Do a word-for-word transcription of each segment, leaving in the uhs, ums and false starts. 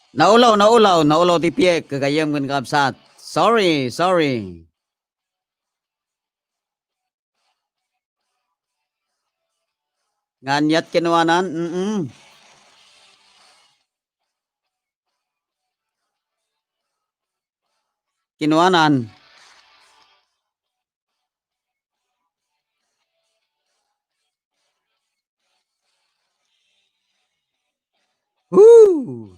Naulaw, naulaw, naulaw ti piek, gagayyem ken kabsat. Sorry, sorry. Nga aniat kinuanan? Mm-mm. Kinuanan. Woo!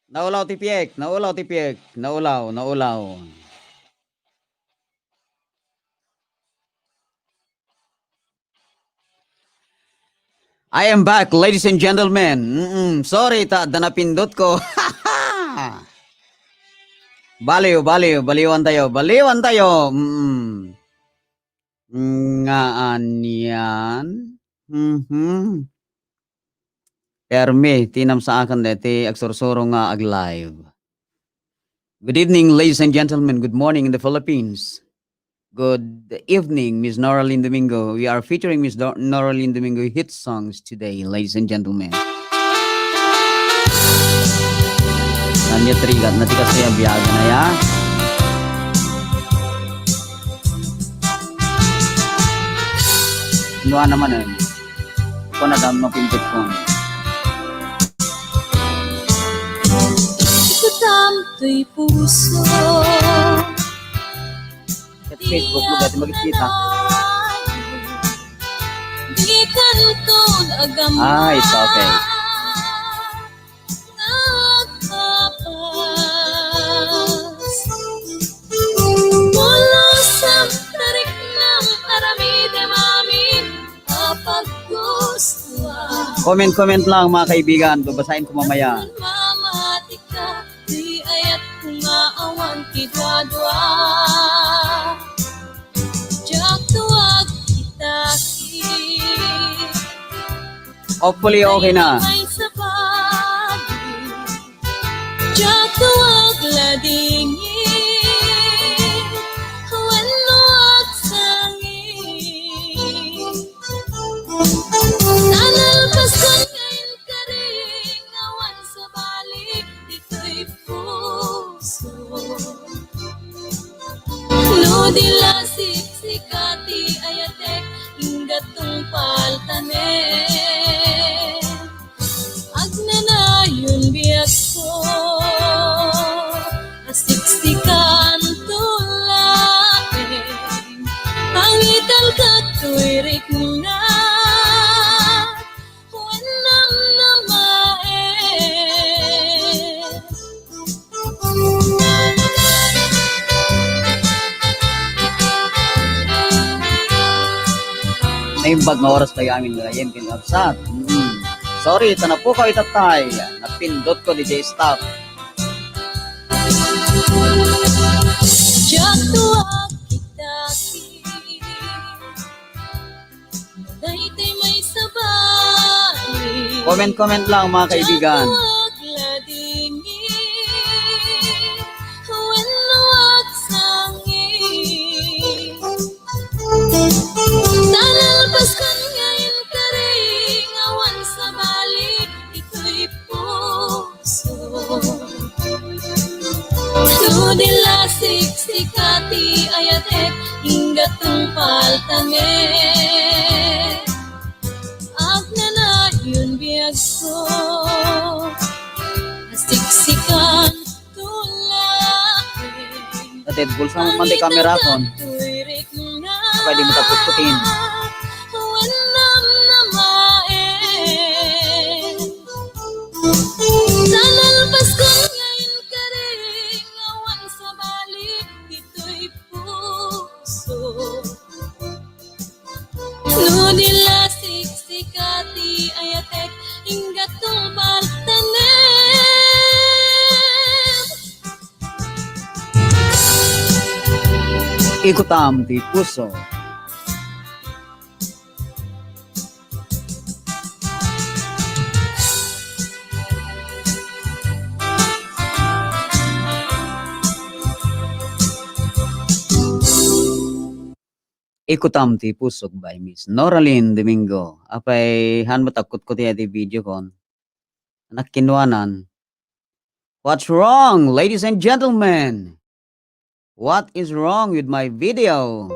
Naulaw ti piek, naulaw ti piek, naulaw, naulaw. I am back, ladies and gentlemen. Mm-mm. Sorry, ta, da napindot ko. Baliw, baliw, baliwan tayo, baliwan tayo. Mm-mm. Nga anian? Mhm. Permi, tinamsaakan deti agsursuro nga ag-live. Good evening, ladies and gentlemen. Good morning in the Philippines. Good evening, Miss Noralyn Domingo. We are featuring Miss Dor-, Noralyn Domingo hit songs today, ladies and gentlemen. Nanya trigat na ti kasaya biyagan na ya. Ano naman eh? Kung na dam mapindot ko. Ikatam to'y puso. Sa Facebook mo dati magkita. Di kanton agama. Ah, it's okay. Nga agpapas. Pulos ang tariknam aramidem amin a paggustuan. Comment, comment lang, mga kaibigan. Babasahin ko mamaya. Mamatika, di ayat ko nga awan ti duadua. Diak tuag kita ki. Hopefully, okay na. Diak tuag ladingit, wenno agsangi. Nalpas kon nga inkari nga awan sabali ditoy puso. No di la siksika ti ayatek, ingga tungpal tanem. Agnanayon biagko a siksikan to laeng. Pangitan ket toy rikna wen namnamaen. Naimbag nga oras tayo amin nga ayen ken absat. Mm. Sorry, ta napukaw itatay. Napindot ko, D J Staff. Diak tuag kita ki. Daytoy maisabali. Comment, comment lang, mga kaibigan. Diak agladingit wenno agsangi. Ta nalpas kon nga inkari nga awan sabali ditoy puso. No di la siksika ti ayatek, ingga tungpal tanem. Agnanayon biagko a siksikan to laeng. Ate, bulsa mo man ti kamera kon. Pwede mo tapos putin. Wen namnamaen. Ta nalpas kon nga inkari nga awan sabali ditoy puso. No di la siksika ti ayatek, ingga tungpal tanem. Ikutam ti puso. Ikutam ti Pusok by Miss Noralyn Domingo. Apay, han met agkutkuti ti video kon. Anak kinuanan. What's wrong, ladies and gentlemen? What is wrong with my video?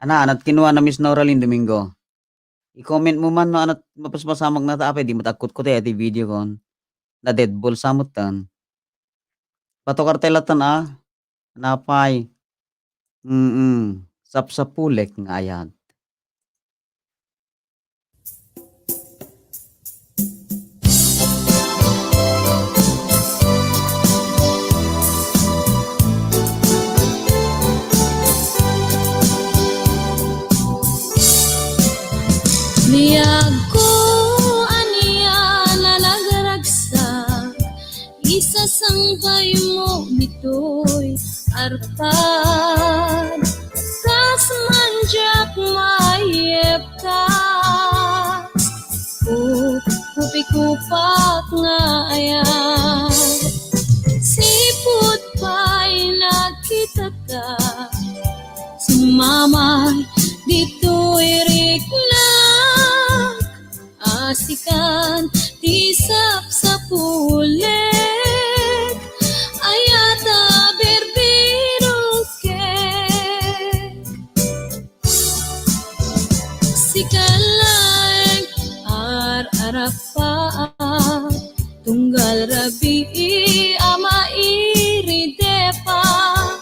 Ana, anat kinuana, Miss Noralyn Domingo. I-comment mo man no anat mapaspasamak na ta apay, di met agkutkuti ti video kon. Na dead ball sa met tan. Patukar tayo latan, ah. Napay. Mm-mm. Sapsapulek nga ayat. Biagko, ania na nagragsak, isasangbay mo ditoy arpad. Kas man diak maayep ka, kupikupek nga ayat. Sipud pay nakitaka, sumamay ditoy riknak. Asikan ti sapsapulek, ayat a birbirok ket. Sika laeng ar-arapaak, tunggal rabii a mairidepak.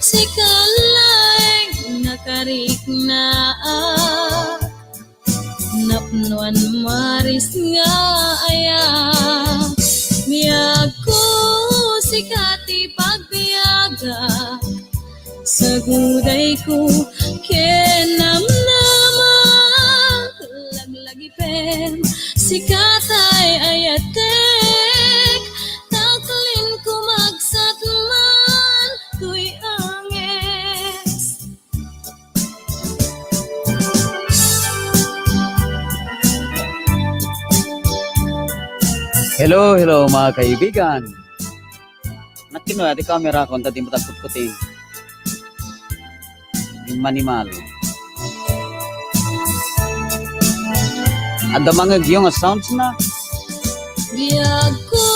Sika laeng nakariknaak, napnoan maris nga ayat. Biagko, sika ti pagbiagak, sagudayko ken namnamak. Laglagipem, sika tay ayatek, taklinko magsatman toy anges. Hello, hello, mga kaibigan. Nakino ti camera ko, anta di mo tagkutkuti. Yung manimal. Adda mangegyo nga sounds na. Biagko,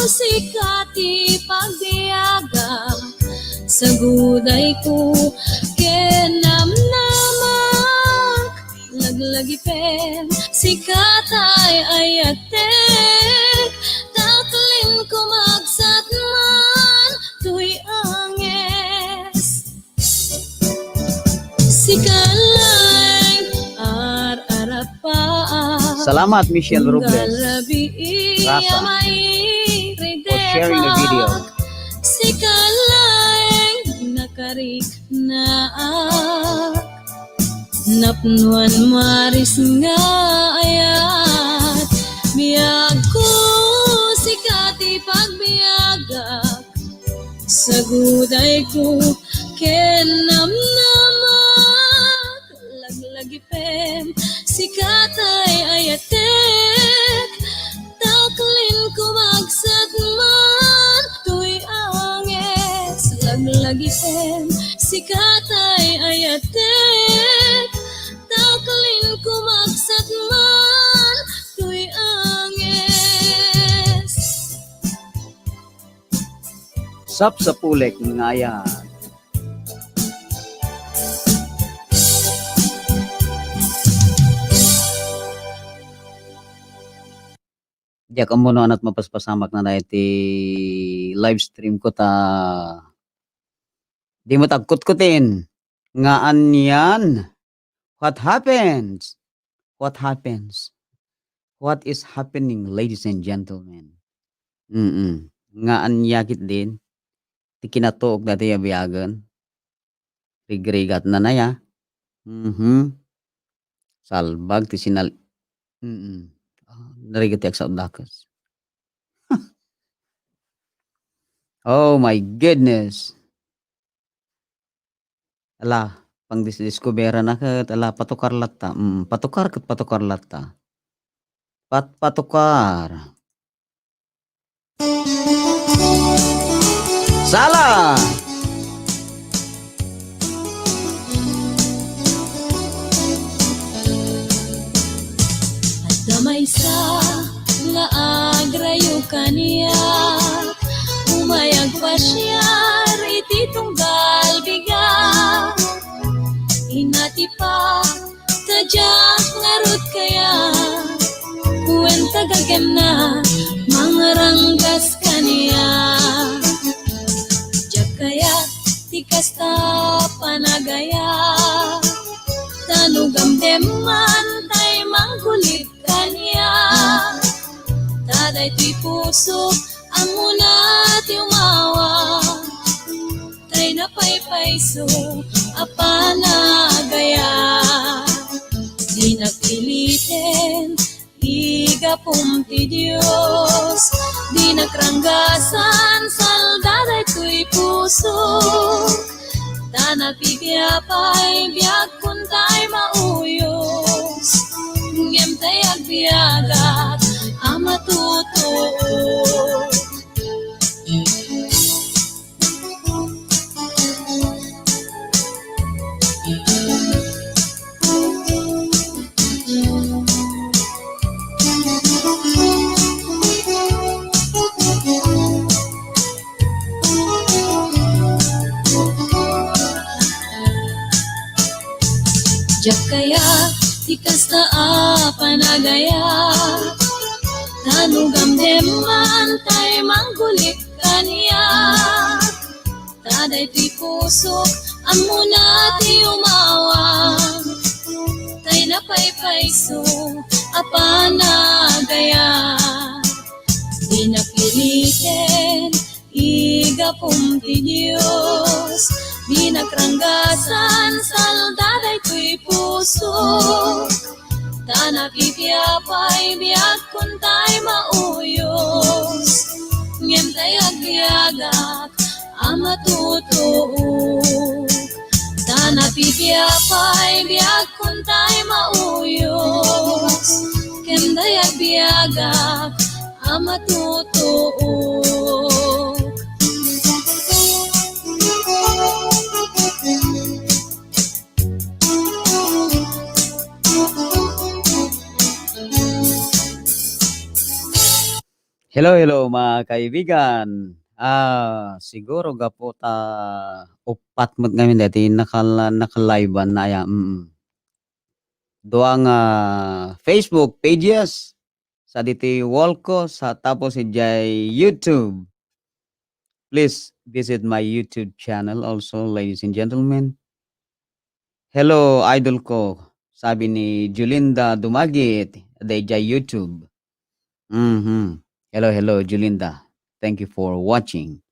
sika ti pagbiagak, sagudayko ken namnamak. Laglagipem, sika tay ayatek, taklinko magsatman toy anges. Sika laeng ar-arapaak. Salamat, Michelle Robles. Tunggal rabii Rasa, a for sharing the video. Mairidepak. Sika laeng nakariknaak. Napnoan maris nga ayat. Biagko, sika ti pagbiagak. Sagudayko ken namnamak. Laglagipem, sika tay ayatek, taklinko magsatman toy anges. Laglagipem, sika tay ayatek, taklinko magsatman toy anges. Sapsapulek nga ayat. Diak ammo no anat mapaspasamak na dayta live stream ko ta di mo tagkutkutin nga anian. What happens? What happens? What is happening, ladies and gentlemen? Mm. Nga ania ketdin ti kinatuok daytoy a biagen. Rigrigat na na ya. Mhm. Salbag ti sinal-, mm. Ah, narigat ti agsao dakes. Oh my goodness. Ala, pangdisdiskuberan na ket, ala, patukar latta. Mm, patukar ket patukar latta. Patpatukar. Sala! na mangranggas kaniak. Diak kayat ti kasta panagayat, ta no gamdem man tay manggulit kaniak, ta daytoy pusok ammona ti umawa. Tay napaypayso a panagayat. Dinak piliten, igapum ti Dios. Dinak ranggasan, salda daytoy puso. Ta nabibiag pay biagkon tay mauyos. Ngem tay agbiagak a matutuo. Diak kayat ti kasta a panagayat, ta no gamdem man tay manggulit kaniak. Ta daytoy pusok ammona ti umawa, tay napaypayso a panagayat. Dinak piliten, igapum ti Dios. Dinak ranggasan, salda daytoy puso. Ta nabibiag pay biagkon tay mauyos. Ngem tay agbiagak a matutuo. Ta nabibiag pay biagkon tay mauyos. Ngem tay agbiagak a matutuo. Hello, hello, mga kaibigan. Ah, siguro gapu ta uppat met ngamin daytoy nakal-, nakalive-an na aya. Mm. Dua nga Facebook pages. Saditi wall ko, sa, tapos idiay YouTube. Please visit my YouTube channel also, ladies and gentlemen. Hello, idol ko, sabi ni Julinda Dumagit, daydiay YouTube. Mhm. Hello, hello, Julinda. Thank you for watching.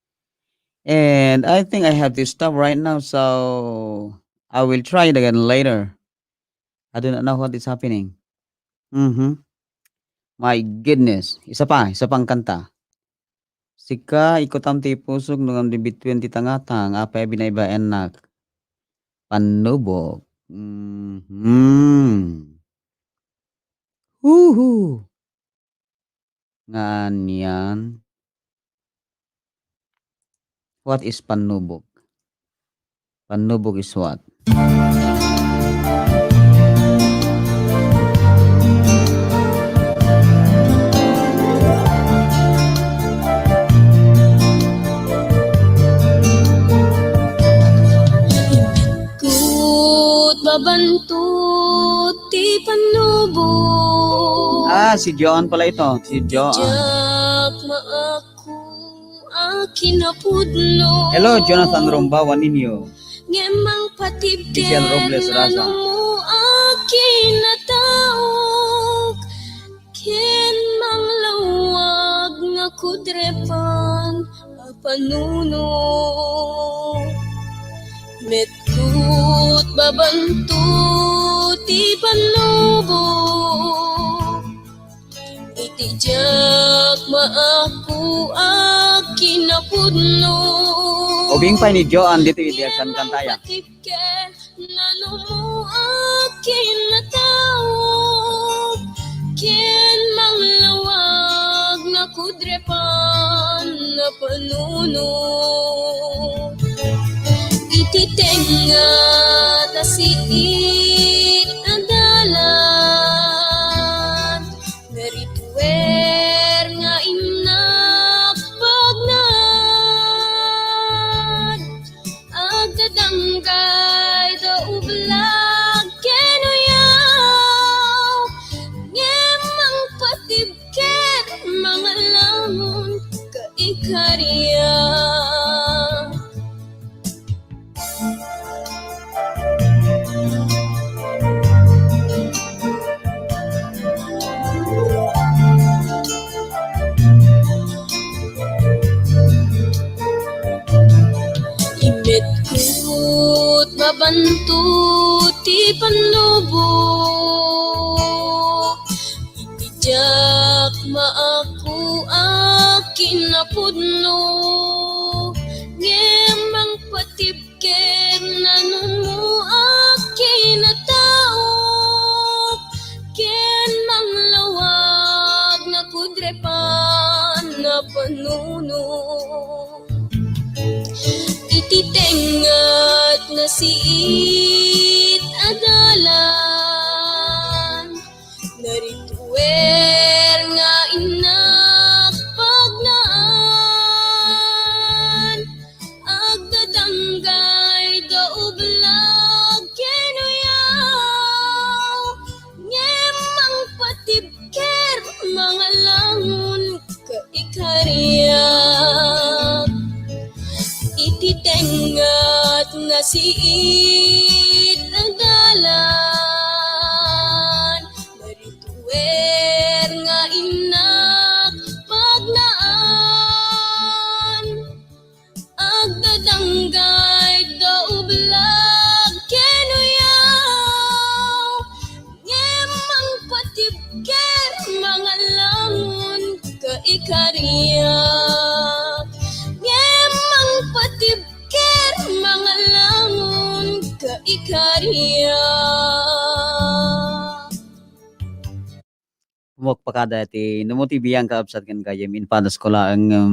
And I think I have to stop right now, so I will try it again later. I do not know what is happening. Mhm. My goodness. Isa pa, isa pang kanta. Sika, ikutam ti pusok, no ngem di bituen ti tangatang, apay a binaybayannak? Pannubok. Mhm. Huhu. Ngan yan. What is pannubok? Pannubok is what? Kut babantot ti pannubok. Ah, si Joan pala ito. Si Joan. Diak maak- Ku a kinapudno. Hello, Jonathan Rombawa Ninyo. Ngem mangpatibken Michelle Robles Raza. Nano mo a kinataok, ken manglawag nga kudrepan a panunot. Met kut babanto ti pannubok. Iti diak maak ku a kinapudno. Ubing pay ni Joan ditoy idi agkankantaya. Patibken, nano mo a kinataok, ken manglawag nga kudrepan a panunot. Iti tengnga ta siit a dalan, narituer nga innak pagnad. Agdadanggay da ublag ken uyaw, ngem mangpatib- ket Metkut mabanto ti pannubo, iti diak maakuak kinapudno, ngem mangpatibker nanunmoak kinataok, ken manglawag nakudrepan a panunot. Iti tengngat nga siit a dalan, narituer nga innak pagnaan, agdadanggay da ublag ken uyaw, ngem mangpatib- ker mangalangon ka ikariak. Iti tengngat nga siit a dalan, narituer nga innak pagnaan. Agdadanggay da ublag ken uyaw, ngem mangpatibker mangalangon ka ikariak. Ngem mangpatibker mangalangon ka ikariak. Pumukpakada ti Numo ti Biang kaabsat ken gayam, impadaskulaan ngem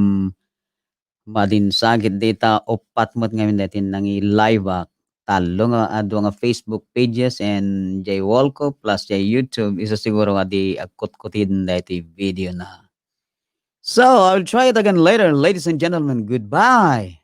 madinsagit dita uppat met ngamin daytoy nangi-live-ak. Tallo nga, a, dua nga Facebook pages and jay Wallco plus jay YouTube. Isu siguro nga di agkutkutiden daytoy video na. So, I will try it again later. Ladies and gentlemen, goodbye.